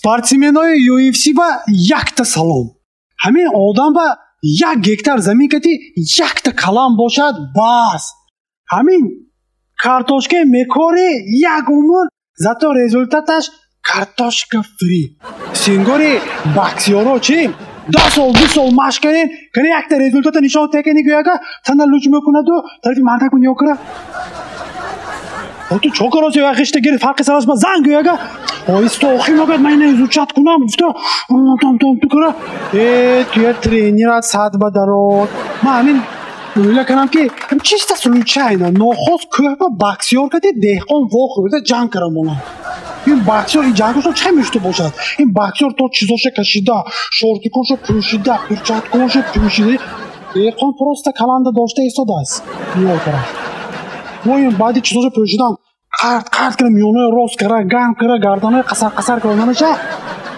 Спортсменои UFC ба якта салом. Ҳамин одам ба 1 гектар замин кати якта калам бошад, бас. Ҳамин картошка мекори як умр, зато результаташ картошка фри. Сингори боксёро чи? 10 сол, 2 сол машқ кардем, кани якта результата нишон текани гӯяга, тана луҷ мекунаду тарафи мардак нигоҳ кара. Ту чо кароси як хишта гирифт, фарқи сараш ба зан гӯяга. Оҳиста охи мегӯяд, ман ина изучать кунам, гуфта, том том ту кара. Э, туя тренерат сад ба дарод. Ман ҳамин o'yla кардам ки чисто случайно нохост кӯҳ ба боксёр кади деҳқон вохӯрда ҷанг кардам монам. Ин боксёр ин ҷангашо чӣ мешуда бошад? Ин боксёр то чизоша кашида, шортикошо пӯшида, перчаткошо пӯшида, деҳқон просто каланда дошта истодааст. Нигоҳ кара. Мо ин баъди чизошо пӯшидан қарт қарт кара, миёнаи рост кара, гарм кара, гарданои қасар қасар карданаша.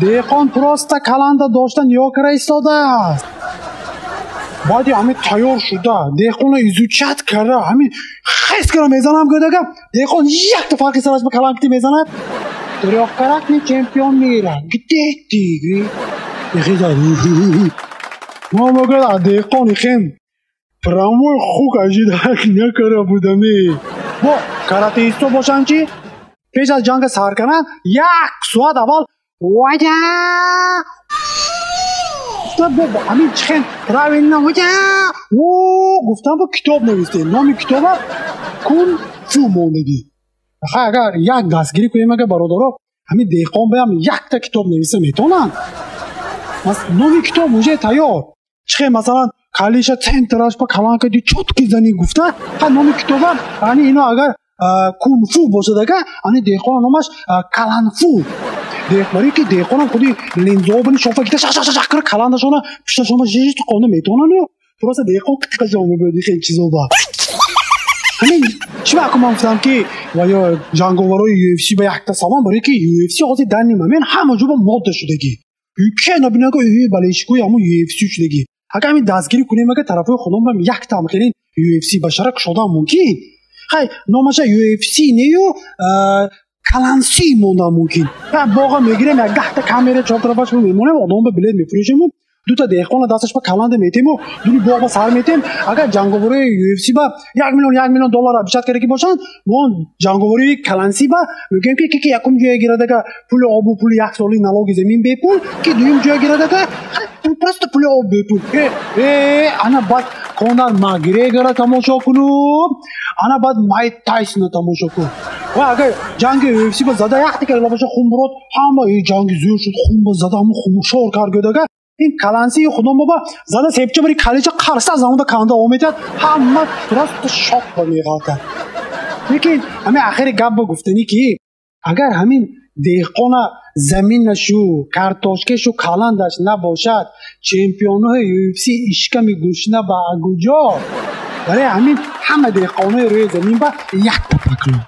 Деҳқон просто каланда дошта нигоҳ кара истодааст. Баъди ҳамин тайёр шуда, деҳқонро изучать кара, ҳамин хес кара мезанам гӯдага, деҳқон якта фарқи сараш ба каланкити мезанад. Трёхкратный чемпион мира. Где ты? Мо мегӯяд, деҳқон ихем прямой хук ожидать накара будаме. Бо каратеисто бошанд чи? Пеш аз ҷанга сар кардан як соат аввал ваҷа гуфтам, бо ҳамин чихен правильно ваҷа о гуфтам, бо китоб навистем. Номи китоба кун фу мондагӣ. Хай, агар як дастгирӣ кунем, агар бародаро, ҳамин деҳқон баям якта китоб нависа метавонанд. Номи китоб уже тайёр. Чихе масалан калиша центраш ба каланка ди чётко зани гуфта, ха номи китоба ани ино агар кунфу бошад, ага ани деҳқона номаш каланфу. Барои ки деҳқонам худи линзао бини шофа гита шах шах шах кара каландашона пушташона жижт қонда метавонанд. Просто деҳқон қиқашон мебояд хел чизо ба. Ҳамин чӣ вақт ман гуфтам ки ва ё ҷанговарои UFC ба якта салом, барои ки UFC ҳозир дар ним момент ҳама ҷо ба мода шудагӣ. Ке набинага болельщикои ҳамун UFC шудагӣ. Агар ҳамин дастгирӣ кунем, агар тарафҳои худон бам яктам хелин UFC ба шара кушодан мумкин. Хай, номаша UFC нею каланси мондан мумкин. Боға мегирем, як даҳта камера чор тарафаш мемонем, одам ба билет мефурӯшему, дута деҳқона дасташ ба каланда метему, дуни боғ ба сар метем. Агар ҷанговарои UFC ба 1 миллион, 1 миллион доллар обещать кардаги бошанд, мо ҷанговарои каланси ба мегӯем ки якум ҷоя гирадага пули обу пули як соли налоги замин бепул, ки дуюм ҷоя гирадага просто пули об бепул. Э, ана баъд Конор Макгрегора тамошо кунум, ана баъд Майк Тайсона тамошо кун. Ва агар ҷанги UFC ба зада якта ка лабаша хун бурод, ҳама ҷанги зӯр шуд, хун ба зада, ҳама хун шор кард гӯдага, ин калансии худон боба зада сепча бари калича қарса замонда канда ометиҳад, ҳама просто шок ба меғалтад. Лекин ҳамин ахири гап ба гуфтанӣ ки агар ҳамин деҳқона заминашу картошкашу каландаш набошад, чемпионҳои UFC ишками гушна ба агуҷо. Барои ҳамин ҳама деҳқонои рӯи замин ба якта поклон.